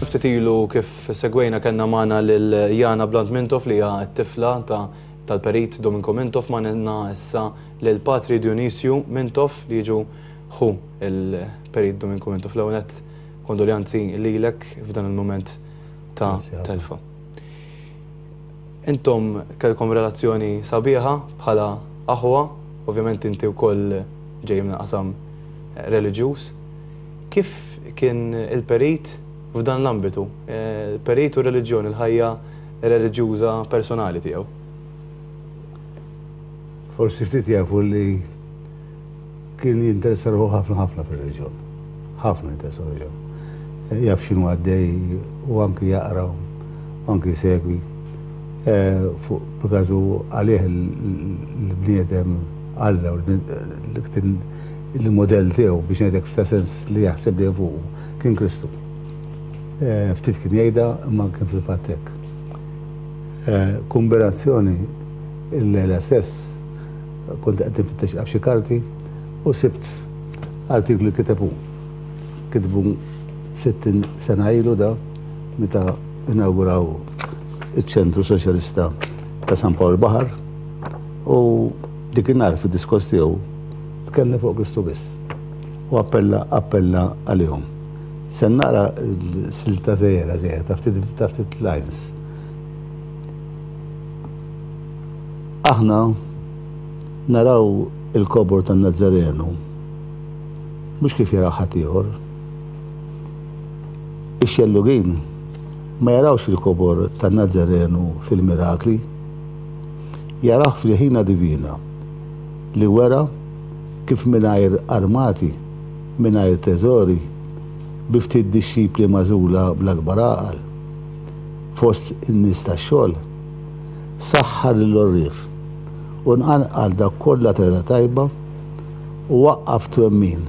Ftit ilu kif segwejna kellna magħna lil Jana Blunt Mintoff li hija t-tifla ta' tal-Perit Dominko Mintoff magħna issa lil Patri Dionisju Mintoff li jiġu ħu il-Perit Dominko Mintoff. L-ewwel nett kondoljanzi lilek f'dan il-mument ta' telfa. Intom kellkom relazzjoni sabiħa bħala aħwa, ovvjament inti wkoll ġej minn qasam reliġjuż. Kif kien il-perit f'dan l-ambitu? Il-perit u r-reliġjon, il-ħajja reliġjuża personali tiegħu. Forsi ftit jafu li kien jinteressa ruħu ħafna ħafna fir-reliġjon. Ħafna jinteressa reliġjon. Jaf x'inhu għaddej u anki jaqra u anki jsegwi. Fuq b'każu għalih l-bniedem Alla u l-modell tiegħu biex ngħidlek f'ta' sens li jaħseb dejjem fuqu kien Kristu. Ftit kien jgħidha imma kien fil-fatt hekk. Kombinazzjoni il-lejla stess kont qed nfittex xi karti u sibt artiklu li kiteb hu. Kitbu 60 sena ilu da meta inawguraw iċ-Ċentru Soċjalista ta' San Pawl Baħar u dik in-nhar fid-diskors tiegħu tkellem fuq Kristu biss u appella appella għalihom. Se naqra silta żgħira żgħira ta' ftit ta' ftit lines. Aħna naraw il-kobor tan-Nazzarenu mhux kif jaraw ħaddieħor. Ix-xellugin ma jarawx il-kobor tan-Nazzarenu fil-mirakli. Jarawh fil-ħina divina li wera kif mingħajr armati, mingħajr teżori, bi ftit dixxipli magħżula bl-akbar għaqal, fost in-nies tax-xogħol, saħħar lill-għorrief u nqanqal dawk kollha ta' rieda tajba u waqqaf twemmin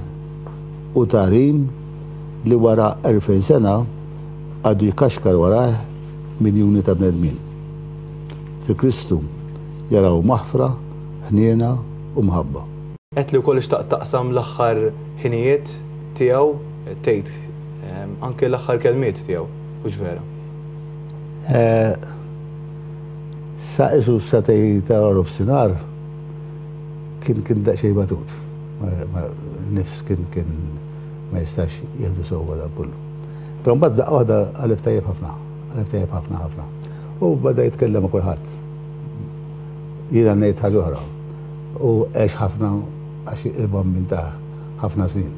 u tagħlim li wara 2000 sena għadu jkaxkar warajh miljuni ta' bnedmin. Fi Kristu jaraw maħfra, ħniena u mħabba. Għedt li wkoll xtaqt taqsam l-aħħar ħinijiet tiegħu, tgħid anke l-aħħar kelmiet tiegħu, hux vera? Sa qisu s-sagħtej ta' nofsinhar kien kien daqsxejn batut. Nifs kien kien ma jistax jieħdu sewwa dan kollu. Però mbagħad daqqa waħda qaleb tajjeb ħafna, qaleb tajjeb ħafna ħafna. U beda jitkellem ma' kulħadd. Jiena ngħid ħaġa oħra. U għex ħafna għax il-bambin ta' ħafna snin.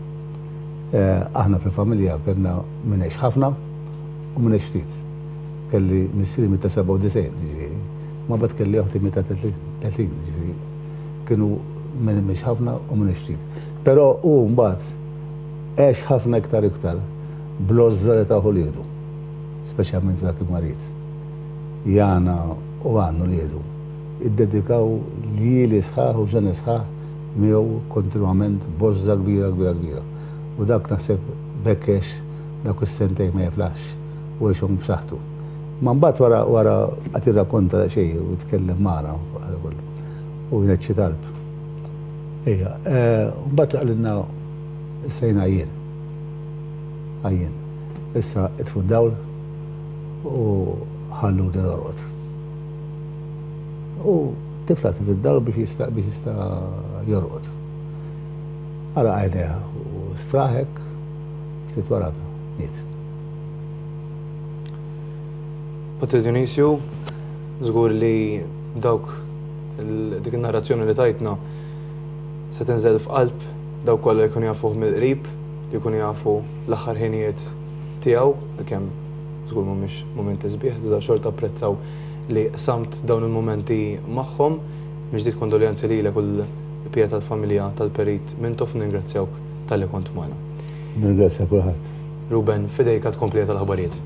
Aħna fil-familja kellna min għex ħafna u min għex ftit. Kelli missieri miet ta' 97, jiġifieri. Ma mbagħad kelli oħti miet ta' 30, jiġifieri kienu min għex ħafna u min għex ftit. Però hu mbagħad għex ħafna iktar iktar bl-għożża li tawh uliedu, speċjalment meta kien marid. Jana u Ann uliedu iddedikaw ljieli sħaħ u ġranet sħaħ miegħu kontinwament b'għożża kbira kbira kbira. U dak naħseb b'hekk għex dawk is-sentejn ma jiflaħx u għexhom b'saħħtu. Imma mbagħad wara wara qagħad jirrakkonta daqsxejn u jitkellem magħna fuq dak kollu u jneċċi talb. Ejja, u mbagħad qalilna issa jien għajjien. Għajjien. Issa itfu d-dawl u ħalluni norqod. U tifla tfi d-dawl biex jista' biex jista' jorqod. Għalaq għajnejh u straħ hekk, ftit wara miet. Patri Dionisju, żgur li dawk dik in-narrazzjoni li tajtna se tinżel f'qalb dawk kollha li jkunu jafuh mill-qrib, li jkunu jafu l-aħħar ħinijiet tiegħu, għalkemm żgur mhumiex mumenti sbieħ, iżda xorta apprezzaw li qsamt dawn il-mumenti magħhom. Mill-ġdid kondoljanzi lilek u l-bqija tal-familja tal-Perit Mintoff, nirringrazzjawk talli kont magħna. Nirringrazzja kulħadd. Ruben, f'idejk għat-tkomplija tal-aħbarijiet.